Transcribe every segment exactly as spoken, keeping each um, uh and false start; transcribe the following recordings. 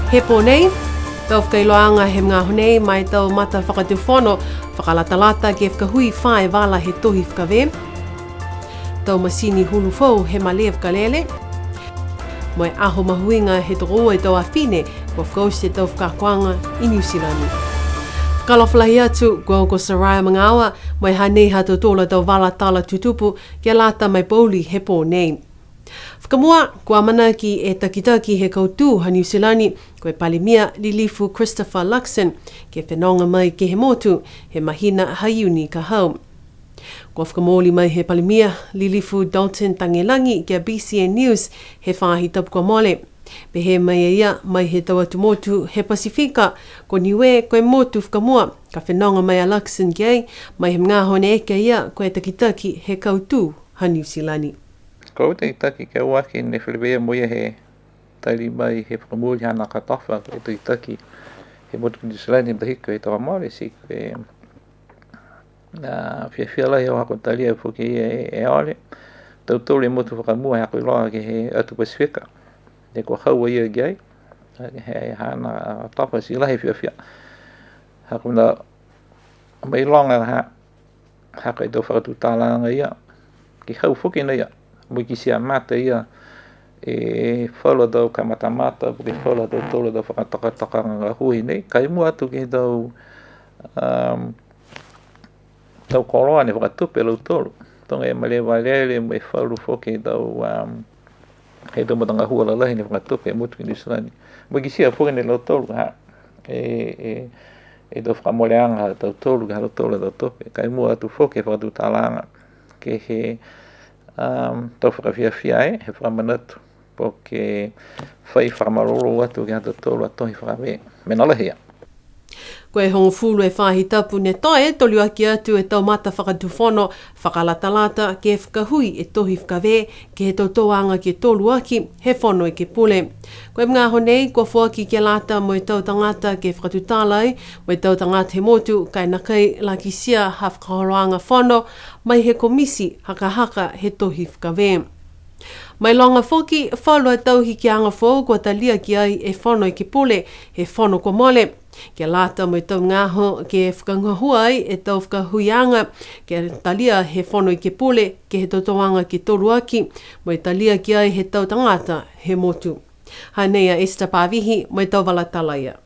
He pō nei, tau fakailoaaga he magaaho nei ma e tau matafakatufono fakalatalata ke fakahui fā e vala he tohi fakavē. Tau masini hulu foou he malē fakalele. Mo e aho mahuiga he tokoua e tau afine kua fakaoti e tau fakaakoaga i Niu Silani. Fakaalofa lahi atu, ko au ko Soraya Magaoa, mo e hanei ha tautolu a tau vala tala tutupu ke lata mo e pouli he pō nei. Fakamua, kua amanaki e takitaki he kautū ha Niu Silani, ko e Palemia Lilifu Christopher Luxon, ke fenoga mai ke he motu he mahina ha Iuni ka hau. Kua fakamooli mai he Palemia Lilifu Dalton Tagelagi ki a B C N News he faahi tapu kua mole. Pehē mai a ia, mai he tau atu motu he Pasifika, ko Niue ko e motu fakamua ka fenoga mai a Luxon ki ai, mai he magaaho ne eke a ia ko e takitaki he kautū ha Niu Silani. Ko e takitaki ke ua ke ne feleveia mo ia he tali mai he fakamooli haana katofa, ko e takitaki he motu ko Niu Silani he matahiti kua mole, ti ko e, a, fiafia lahi au ha kua talia foki e, e ole. Tautolu e motu fakamua he ha kua iloa ke he atu Pasifika. Ne kua hau a ia ki ai, he haana katofa ti lahi e fiafia. Ha kua mailoga ha, ha ko e tau fakatutalaaga ia, ke hau foki nei a ia, mo e kitia mata ia e falu a tau kamatamata, po ke falu a tautolu a tau fakatokatokaaga gahua nei, ka e mua atu ke he tau, um, tau koloa ne fakatupe e lautolu. Tuga e malevalele mo e falu foki e tau, um, he tau matagahua lalahi ne fakatupe e motu ki Niu Silani. Mo e kitia foki ne lautolu ha, e, e, e tau fakamoleaga ha tautolu, ha lautolu a tau tupe. Ka e mua atu foki e fakatutalaaga ke he, um, tau fakafiafia e, he fakamanatu, po ke fai fakamalolō atu ke he ha tautolu a tohi fakavē. Mena lahi ia. Ko e hogofulu e faahi tapu ne toe, toluaki atu e tau matafakatufono fakalatalata ke fakahui e tohi fakavē ke he tau tōaga ke toluaki he Fono Ekepule. Ko e magaaho nei, kua foaki ke lata mo e tau tagata ke fakatutala ai, mo e tau tagata he motu, ka e nākai la kitia ha fakaholoaga fono mai he komiti hakahaka he tohi fakavē. Mailoga foki, falu a tau hikiaga foou kua talia ki ai e Fono Ekepule he fono kua mole. Ke lata mo e tau magaaho ke fakagahua ai e tau fakahuiaga ke talia he Fono Ekepule ke he tau tōaga ke toluaki, mo e talia ki ai he tau tagata he motu. Hanei a Esther Pavihi mo e tau vala tala ia.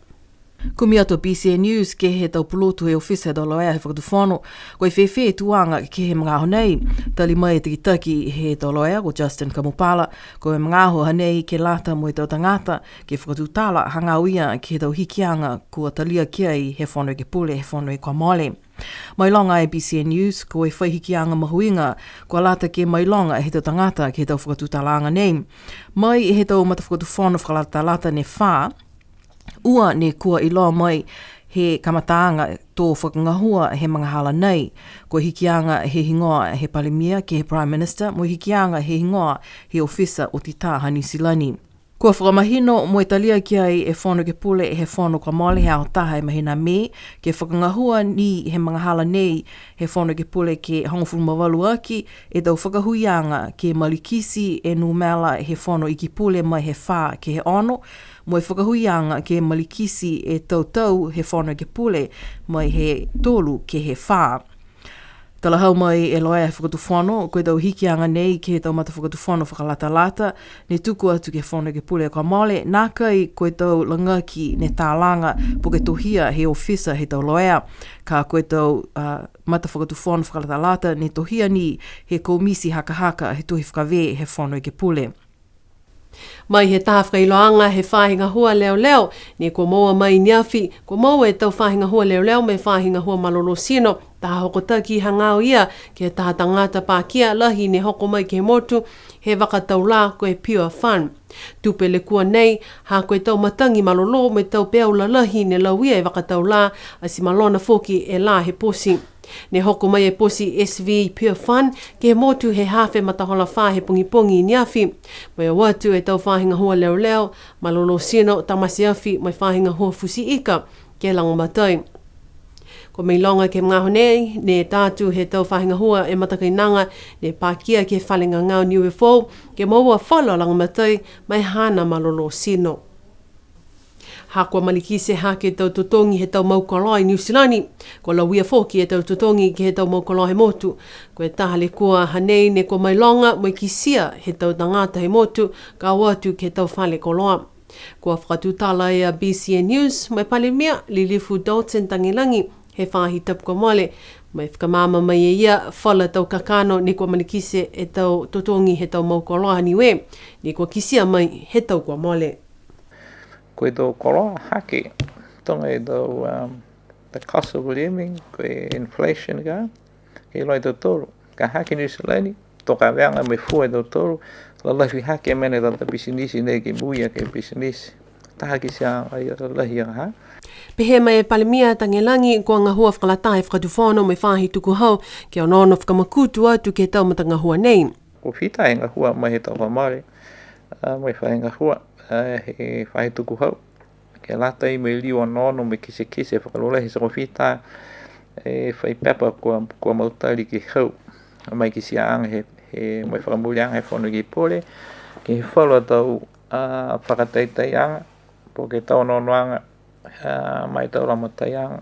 Kumi atu a B C N News ke he tau pulotu he ofisa he tau loea he fakatufono, ko e fēfē e tuaga ke he magaaho nei. Tali mai e takitaki he tau loea ko Justin Kamupala, ko e magaaho hanei ke lata mo e tau tagata ke fakatutala hagaao ia ke he tau hikiaga kua talia ki ai he Fono Ekepule he fono kua mole. Mailoga e B C N News, ko e fai hikiaga mahuiga kua lata ke mailoga he tau tagata ke he tau fakatutalaaga nei. Mai he tau matafakatufono fakalatalata ne fā, ua ne kua iloa mai he kamataaga to fakagahua he magahala nei. Ko e hikiaga he higoa he Palemia ke he Prime Minister, mo e hikiaga he higoa he ofisa otitā ha Niu Silani. Kua fakamahino mo e talia ki ai e Fono Ekepule he fono kua mole he aho taha he mahina Me, ke fakagahua ni he magahala nei he Fono Ekepule ke hogofulu ma valu aki e tau fakahuiaga ke malikiti e numela he Fono Ekepule mai he fā ke he ono, mo e fakahuiaga ke malikiti e tau tau he Fono Ekepule mai he tolu ke he fā. Talahau mai e loea he fakatufono, ko e tau hikiaga nei ke he tau matafakatufono fakalatalata ne tuku atu ke he Fono Ekepule kua mole, nākai ko e tau lagaki ne talaga po ke tohia he ofisa he tau loea, ka ko e tau, a, matafakatufono fakalatalata ne tohia ni he komiti hakahaka he tohi fakavē he Fono Ekepule. Mai he taha fakailoaaga he faahi gahua leoleo, ne kua moua mai neafi, kua moua e tau faahi gahua leoleo mo e faahi gahua malolō tino, taha hokotaki hagaao ia ke he taha tagata pakia lahi ne hoko mai ke he motu he vaka tau lā ko e Pure Fund. Tupe lekua nei, ha ko e tau matagi malolō mo e tau peau lalahi ne lauia e vaka tau lā, ati malona foki e lā he poti. Ne hoko mai e poti S V Pure Fund ke he motu he hafe matahola fā he pogipogi i neafi. Mo e o atu e tau faahi gahua leoleo, malolō tino, tamate afi, mo e faahi gahua futi ika ke lagomatai. Kua mailoga ke he magaaho nei, ne ta atu he tau faahi gahua e matakainaga ne pakia ke he fale gagao Niue Foou, ke moua falu a lagomatai mo e haana malolō tino. Ha kua malikiti hake e tau totogi he tau mau koloa i Niu Silani, kua lauia foki e tau totogi ke he tau mau koloa he motu. Ko e taha lekua hanei ne kua mailoga mo e kitia he tau tagata he motu, ka o atu ke he tau fale koloa. Kua fakatutala e a B C N News mo e Palemia, Lilifu Dalton Tagelagi, he faahi tapu kua mole, mo e fakamaama mai e ia falu tau kakano ne kua malikiti e tau totogi he tau mau koloa Niue, ne kua kitia mai he tau kua mole. Ko e tau koloa hake, tuga e tau, um, the cost of living, ko e inflation ka, ke iloa e tautolu. Ka hake Niu Silani, to kaveaga mo e fua e tautolu, lalahi hake mena e tau pisinisi nei ke moua ke pisinisi. Taha kitiaaga ia lalahi ia ha. Pehē mai e Palemia Tagelagi, kua gahua fakalataha e Fakatufono mo e faahi tukuhau, ke onoono fakamakutu atu ke he tau matagahua nei. Kua fita e gahua mai he tau kua mole, a, mo e faahi gahua, a, he faahi tukuhau. Ke lata mo e liu onoono mo e kitekite fakalolahi ti kua fita e fai pepa kua, kua mautali ke hau. Mai kitiaaga he, he, mo e fakamooliaga he Fono Ekepule, ke he falu a tau, a, fakataitaiaga, po ke tau onoonoaga, a, mo e tau lagomataiaga.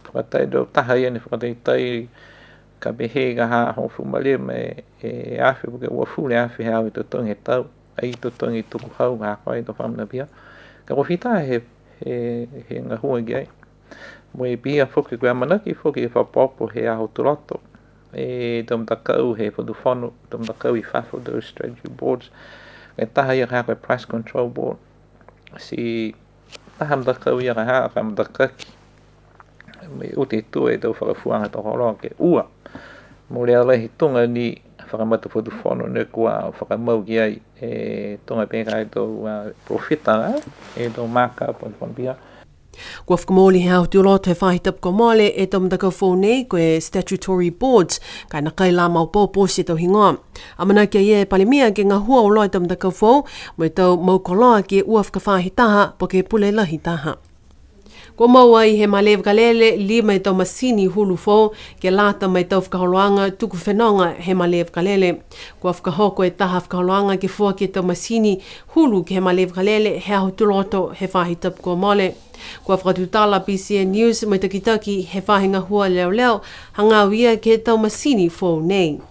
Fakatai tau taha ia ne fakataitai ka pehē ka ha hogofulu ma lima e, e afe, po ke uafulu e afe he aho e totogi he tau, ai totogi tukuhau ka ha ko e tau faga mena pihia. Ka kua fita he, he, he gahua ki ai. Mo e pihia foki ko e amanaki foki e fakaopoopo he aho Tuloto. E tau matakau he Fakatufono, tau matakau i fafo, tau strategy boards. Ko e taha ia ka ha ko e price control board. Ti taha matakau ia ka ha ka matakaki. Mo e uta e tau fakafuaaga tau koloa ke ua. Mo e lahi tuga ni fakamatafakatufono ne kua fakamau ki ai e tuga pē ka e tau, a, profit, a, e tau markup, po ke fakamooli pihia. Kua fakamooli he aho Tuloto he faahi tapu kua mole e tau matakau foou nei ko e statutory boards, ka e nākai la maopoopo oti e tau higoa. Amanaki e ia e Palemia ke gahua auloa e tau matakau foou, mo e tau mau koloa ke ua fakafaahi taha, po ke pule lahi taha. Kua moua ai he malē vakalele lima e tau masini hulu foou, ke lata mo e tau fakaholoaga tuku fenoga he malē vakalele. Kua fakahoko e taha fakaholoaga ke foaki e tau masini hulu ke he malē vakalele he aho Tuloto he faahi tapu kua mole. Kua fakatutala B C N News mo e takitaki he faahi gahua leoleo, hagaao ia ke he tau masini foou nei.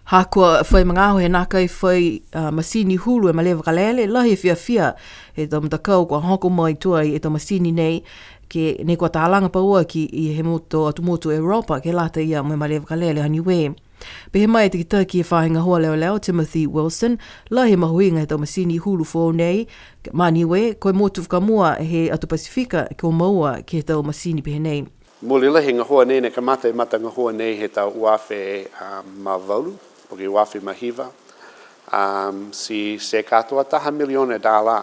Ha kua fai magaaho he nākai fai, a, masini hulu e malē vakalele, lahi e fiafia he tau matakau kua hoko mai tuai e tau masini nei, ke ne kua talaga pauaki i he motu, atu motu Europa, ke lata ia mo e malē vakalele ha Niue. Pehē mai e takitaki he faahi gahua leoleo, Timothy Wilson, lahi e mahuiga he tau masini hulu foou nei ma Niue, ko e motu fakamua he atu Pasifika kua moua ke he tau masini pehē nei. Mole lahi e gahua nei, ne kamata e matagahua nei he tau ua afe, a, ma valu, po ke ua afe ma hiva. Um, ti, ti katoa taha miliona e tālā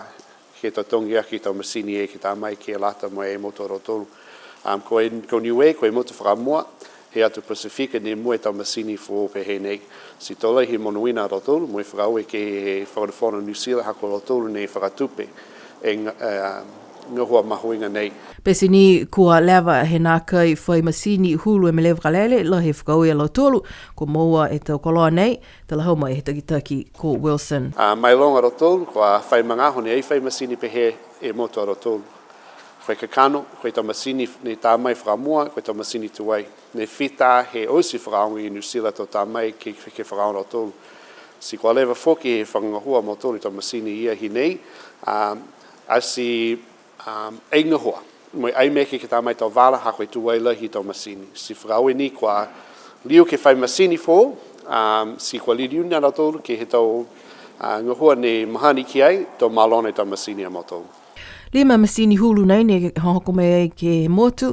ke totogi aki e tau masini e ke ta mai ke lata mo e motu ha tautolu. Um, ko e, ko Niue, ko e motu fakamua he atu Pasifika ne mua e tau masini foou pehē nei. Ti to lahi e monuina a tautolu, mo e fakaaue ke he Fakatufono Niu Silani ha ko lautolu ne fakatupe e ga-, e, gahua mahuiga nei. Pete ni kua leva he nākai fai masini hulu e malē vakalele, lahi e fakaaue a lautolu, kua moua e tau koloa nei, talahau mai he takitaki ko Wilson. A, mailoga a tautolu, kua fai magaaho ne ai fai masini pehē e motu ha tautolu. Ko e kakano, ko e tau masini ne ta mai fakamua, ko e tau masini tuai. Ne fita he oti fakaaoga i Niu Silani to ta mai ke, ke fakaaoga a tautolu. Ti kua leva foki he fakagahua a mautolu e tau masini ia hinei, a, ati, um, ai gahua. Mo e ai mena ke, ke ta mai tau vala ha ko e tuai lahi e tau masini. Ti fakaaue ni kua liu ke fai masini foou, um, ti kua liliu ni a tautolu ke he tau, a, gahua ne mahani ki ai, to malona e tau masini a mautolu. Lima masini hulu nei ne hohoko mai ai ke he motu,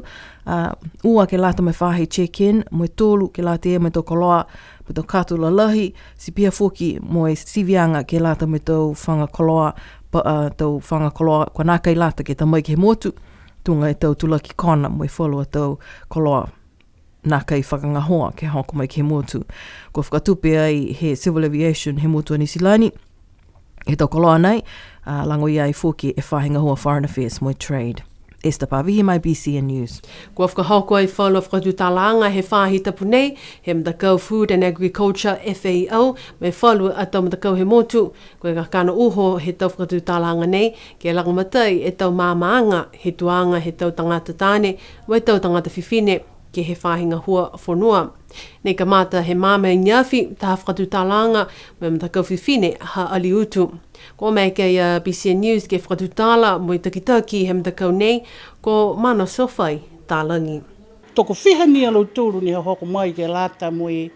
a, ua ke lata mo e faahi check-in, mo e tolu ke lata ia mo e tau koloa, mo e tau kato lalahi, ti pihia foki mo e siviaga ke lata mo e tau faga koloa, pa-, a, tau faga koloa, kua nākai lata ke ta mai ke he motu, tuga e tau tulaki kona mo e falu a tau koloa nākai fakagahoa ke hoko mai ke he motu. Kua fakatupe ai he Civil Aviation he motu a Niu Silani he tau koloa nei, a, lagoia ai foki e faahi gahua Foreign Affairs mo e Trade. Esther Pavihi mai B C N News. Kua fakahoko e falu a fakatutalaaga he faahi tapu nei, he matakau Food and Agriculture, F A O, mo e falu a tau matakau he motu. Ko e kakano uho he tau fakatutalaaga nei, ke lagomatai e tau maamaaga he tuaga he tau tagata taane, mo e tau tagata fifine, ke he faahi gahua fonua. Ne kamata he maama i ne afi, taha fakatutalaaga mo e matakau fifine ha Aliutu. Kua maeke a B C N News ke fakatutala mo e takitaki he matakau nei, ko Mana Sofai Talagi. Tokofiha ni a lautolu ne hohoko mai ke lata mo e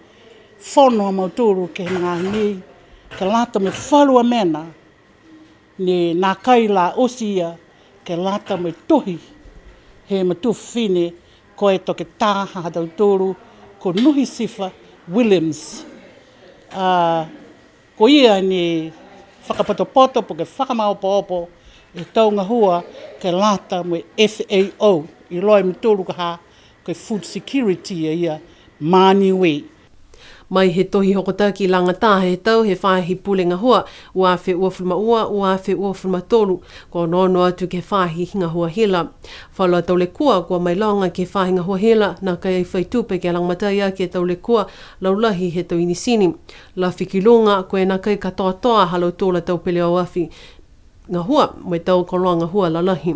fono a mautolu ke he magaaho nei, ke lata mo e falu a mena, ne nākai la oti ia ke lata mo e tohi he matua fifine, ko e toketā ha tautolu, ko Nuhisifa Williams. A, ko ia ne fakapotopoto po ke fakamaopoopo e tau gahua ke lata mo e F A O, iloa e mautolu ka ha, ko e food security a ia ma Niue. Mai he tohi hokotaki lagataha he tau he faahi pule gahua, ua afe uafulu ma ua, ua afe uafulu ma tolu, kua onoono atu ke he faahi gahua hila. Falu a tau lekua kua mailoga ke he faahi gahua hila, nākai fai tupe ke lagomatai aki e tau lekua laulahi he tau inisini. Lafi ki luga, ko e nākai katoatoa ha lautolu a tau peleoafi gahua, mo e tau koloa gahua lalahi.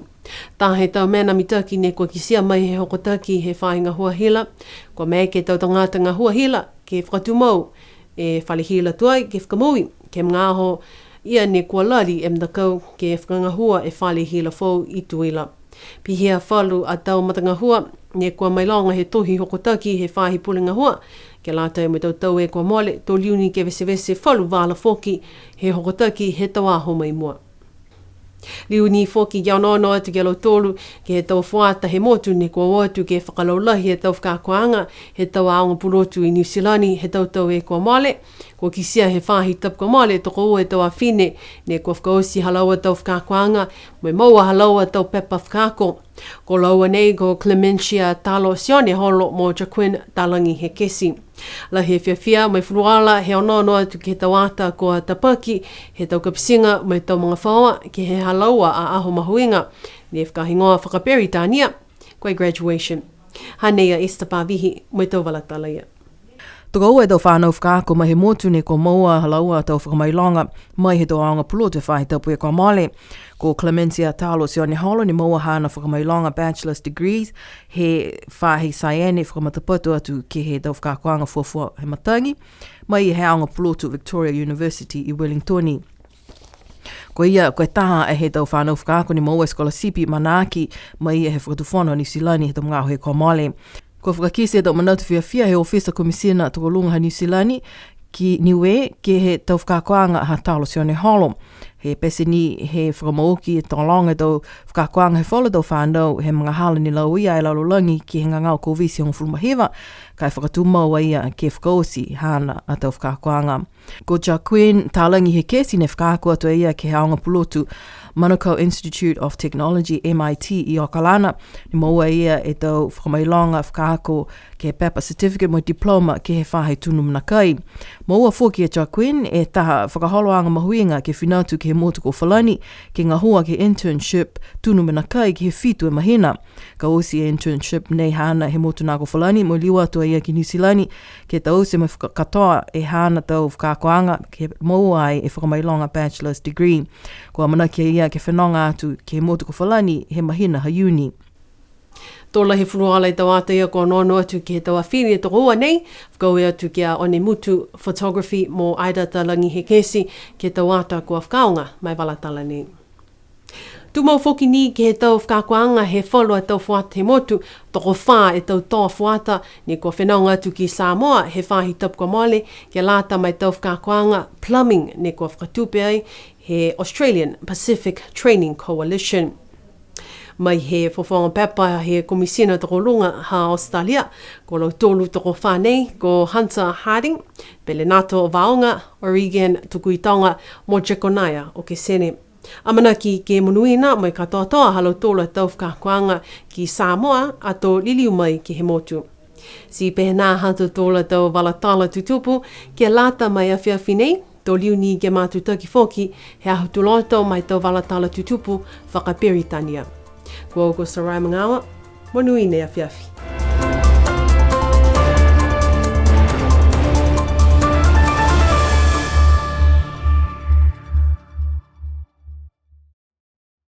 Taha he tau mena mitaki ne kua kitia mai he hokotaki he faahi gahua hila, kua maeke e tau tagata gahua hila ke fakatumau e fale hila tuai ke fakamoui, ke he magaaho ia ne kua lali e matakau ke fakagahua e fale hila foou i Tuila. Pihia falu a tau matagahua, ne kua mailoga he tohi hokotaki he faahi pule gahua, ke lata mo e tau tau e kua mole, to liu ni ke vesevese falu vala foki he hokotaki he tau aho mai mua. Liu ni foki ke onoono atu ki a lautolu, ke he tau fuata he motu ne kua o atu ke fakalaulahi e tau fakaakoaga he tau aoga pulotu i Niu Silani he tau tau e kua mole. Kua kitia he faahi tapu kua mole, tokoua e tau afine, ne kua fakaoti ha laua tau fakaakoaga, mo e moua ha laua tau pepa fakaako. Ko laua nei ko Clemencia Talo Sioneholo mo Jaquin Talagi Hekesi. Lahi e fiafia mo e fuluola he onoono atu ke he tau ata kua tapaki he tau kapitiga mo e tau magafaoa ke he ha laua a aho mahuiga, ne fakahigoa fakaperitania, ko e graduation. Hanei a Esther Pavihi mo e tau vala tala ia. Tokoua e tau fanau fakaako mai he motu ne kua moua ha laua tau fakamailoga mai he tau aoga pulotu he faahi tapu e kua mole. Ko Clemencia Talo Sioneholo ne moua haana fakamailoga bachelor's degrees he faahi saiene fakamatapatu atu ke he tau fakaakoaga fuafua he matagi, mai he aoga pulotu Victoria University i Wellington. Ko ia, ko e taha he tau fanau fakaako ne moua e scholarship manaaki mai he Fakatufono Niu Silani he tau magaaho he kua mole. Kua fakakite e tau manatu fiafia he ofisa Komisina Tokoluga ha Niu Silani ki Niue ke he tau fakaakoaga ha Talo Sioneholo. He pete ni he fakamau ki e tokologa e tau fakaakoaga he falu tau fanau he magahala ne lauia e lalolagi ke he gagao Koviti hogofulu ma hiva, ka e fakatumau a ia ke fakaoti haana a tau fakaakoaga. Ko Jaquin Talagi Hekesi ne fakaako atu a ia ke he aoga pulotu Manukau Institute of Technology, M I T, i Okalana, ne moua a ia e tau fakamailoga fakaako ke he pepa certificate mo e diploma ke he faahi tunu mena kai. Moua foki e Jaquin e taha fakaholoaga mahuiga ke fina atu ke he motu ko Falani, ke gahua ke he internship tunu mena kai ke he fitu e mahina. Ka oti e internship nei haana he motu na ko Falani, mo e liu atu a ia ki Niu Silani, ke taute mo e faka-, katoa e haana tau fakaakoaga, ke moua ai e fakamailoga bachelor's degree. Kua amanaki a ia ke fenoga atu ke he motu ko Falani he mahina ha Iuni. To lahi e fuluola e tau ata ia kua onoono atu ke he tau afine tokoua nei, fakaaue atu ki a Onemutu Photography mo Aida Talagi Hekesi ke he tau ata kua fakaaoga ma e vala tala nei. Tumau foki ni ke he tau fakaakoaga he falu a tau fuata he motu, tokofā e tau toa fuata, ne kua fenoga atu ki Samoa he faahi tapu kua mole, ke lata mo e tau fakaakoaga plumbing, ne kua fakatupe ai he Australian Pacific Training Coalition. Mai he fofoga pepa he Komisina Tokoluga ha Australia, ko lautolu tokofā nei, ko Hunter Harding, Pelenato Vaoga, Origen Tukuitoga, mo Jeconiah Okesene. Amanaki ke monuina mo e katoatoa ha lautolu a tau fakaakoaga ki Samoa, ato liliu mai ke he motu. Ti pehē nā ha tautolu a tau vala tala tutupu, ke lata mo e afiafi nei, to liu ni ke matutaki foki he aho Tuloto mo e tau vala tala tutupu fakaperitania. Ko au ko Sarai Magaoa, monuina e afiafi.